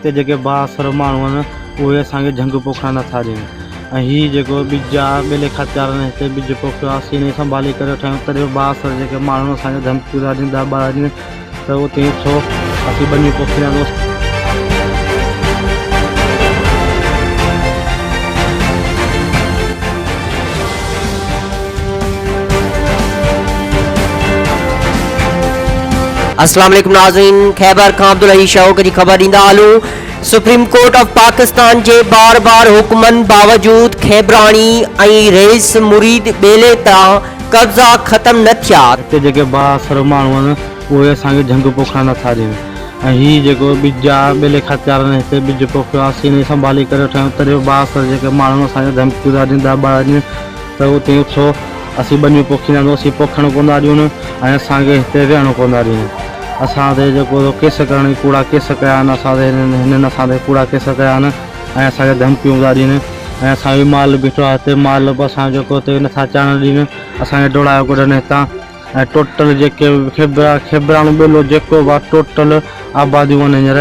هتي جيڪي بااثر ماڻهو آهن اهي اسان کي جهنگ پوکڻ نٿا ڏين ۽ هي جيڪو ٻج آ ٻيلي کاتيارن هتي ٻج پوکيو آ اسين انهي سنڀالي ڪري ويٺا آهيون تڏهن به بااثر جيڪي ماڻهو اسان کي ڌمڪيون ٿا ڏين داٻا ٿا ڏين ته اتي ڇو اسين ٻنيون پوکينداسون. السلام عليڪم ناظرين خيبر کان عبدالحئي شوق جي خبر ڏيندا هلون سپريم ڪورٽ آف پاڪستان جي بار بار حڪمن باوجود خيبراڻي ۽ رئيس مريد ٻيلي تان قبضا ختم نه ٿيا. هتي جيڪي بااثر ماڻهو آهن اهي اسان کي جهنگ پوکڻ نٿا ڏين ۽ هي جيڪو ٻج آ ٻيلي کاتيارن هتي ٻج پوکيو آ اسين انهي سنڀالي ڪري ويٺا آهيون تڏهن به بااثر جيڪي ماڻهو اسان کي ڌمڪيون ٿا ڏين داٻا ٿا ڏين ته اتي اٿو اسين ٻنيون پوکينداسون اسين پوکڻ ڪونه ٿا ڏيون ۽ اسان کي هتي ويهڻ ڪونه ٿا ڏين اسان تي جيڪو ڪيس ڪرڻ جي ڪوڙا ڪيس ڪيا آهن اسان تي هنن اسان تي ڪوڙا ڪيس ڪيا آهن ۽ اسان کي ڌمڪيون ٿا ڏين ۽ اسان جو مال بيٺو آهي هتي مال به اسان جو جيڪو هتي نٿا چاڙهڻ ڏين اسان کي ڊوڙايو ڪڍن هتان ۽ ٽوٽل جيڪي به کيبراڻو ٻيلو جيڪو به آهي ٽوٽل آباديون آهن هينئر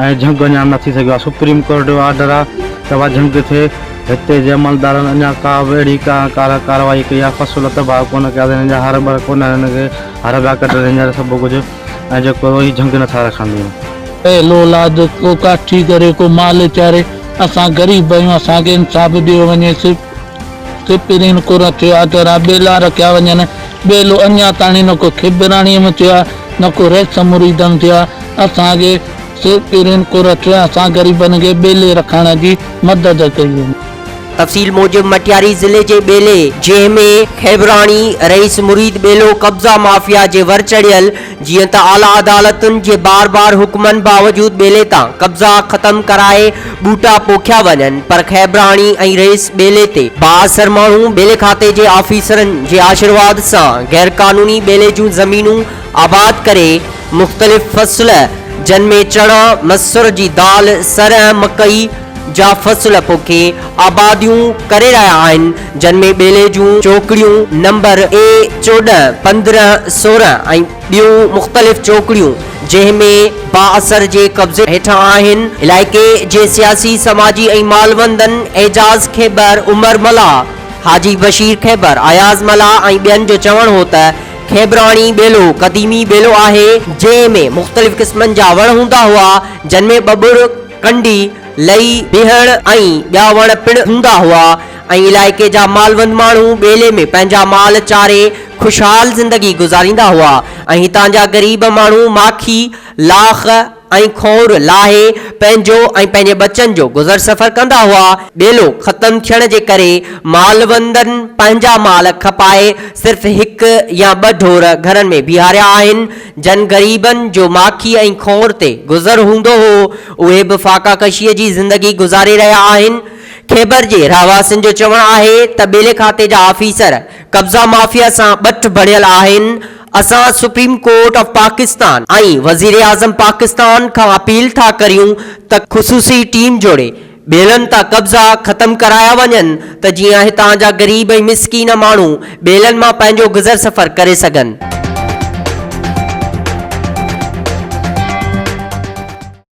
۽ جهنگ اڃا نه ٿي سگهيو آهي سپريم ڪورٽ جو آرڊر آهي ته اها جهنگ ٿئي هتي جي عملدارن اڃا ڪا به اهڙي ڪا ڪارروائي ڪئي آهي فصل تباهه ڪونه ڪيا اٿن هن جا هر ٻر ڪونه آهن هن کي هر پيا ڪڍن هينئر سڀ ڪجهه ۽ جيڪو هي جهنگ نٿا رکڻ ڏين. اهل اولاد ڪو ڪاٺي ڪري ڪو مال چاري اسان غريب آهيون اسان کي انصاف ڏيو وڃي سپرين ڪورٽ جو آرڊر آهي ٻيلا رکيا وڃن ٻيلو اڃا تاڻي نه ڪو کيبراڻي ۾ ٿيو آهي نه ڪو رئيس مريدن ٿيو آهي اسان کي سپرين ڪورٽ اسان غريبن کي ٻيلي رکائڻ جي مدد ڪئي وڃي. تفصيل موجب مٽياري ضلعي جي ٻيلي جنهن ۾ کيبراڻي رئيس مريد ٻيلو قبضا مافيا جي ور چڙهيل جيئن ته اعليٰ عدالتن جي بار بار حڪمن باوجود ٻيلي تان قبضا ختم ڪرائي ٻوٽا پوکيا وڃن پر خيبراڻي ۽ رئيس ٻيلي تي بااثر ماڻهو ٻيلي کاتي جي آفيسرن جي آشرواد سان غيرقانوني ٻيلي جون زمينون آباد ڪري مختلف فصل جن ۾ چڻا، مسر جي دال، سرنهن، مڪئي جا فصل پوکي آباديون ڪري رهيا آهن جن ۾ ٻيلي جون چوڪڙيون نمبر اي 14، 15، 16 ۽ ٻيون مختلف چوڪڙيون جنهن ۾ بااثر جي قبضي هيٺان آهن. علائقي جي سياسي، سماجي ۽ مالوندن اعجاز کيبر، عمر ملاح، حاجي بشير کيبر، اياز ملاح ۽ ٻين جو چوڻ هو ته کيبراڻي ٻيلو قديمي ٻيلو آهي جنهن ۾ مختلف قسمن جا وڻ هوندا هئا جن ۾ ٻٻر، ڪنڊي، لئي، بيهڻ ۽ ٻيا وڻ پڻ هوندا هئا ۽ علائقي جا مالوند ماڻهو ٻيلي ۾ پنهنجا مال چاري خوشحال زندگي گذاريندا هئا ۽ هتان جا غريب ماڻهو ماکي، لاک ۽ کونئر لاهي پنهنجو ۽ پنهنجي ٻچن جو گذر سفر ڪندا هئا. ٻيلو ختم ٿيڻ جي ڪري مالوندن پنهنجا مال کپائي صرف هڪ يا ٻه ڍور گهرن ۾ بيهاريا آهن. جن غريبن جو ماکي ۽ کونئر تي گذر هوندو هو اهي به فاقه ڪشيء جي زندگي گذاري رهيا آهن. خيبر جي رهواسين جو چوڻ آهي ته ٻيلي کاتي جا آفيسر قبضا مافيا سان ٻٺ بڻيل آهن، اسان سپريم ڪورٽ آف پاڪستان ۽ وزيراعظم پاڪستان کان اپيل ٿا ڪريون ته خصوصي ٽيم جوڙي ٻيلن تان قبضا ختم ڪرايا وڃن ته جيئن هتان جا غريب ۽ مسڪين ماڻهو ٻيلن مان پنهنجو گذر سفر ڪري سگهن.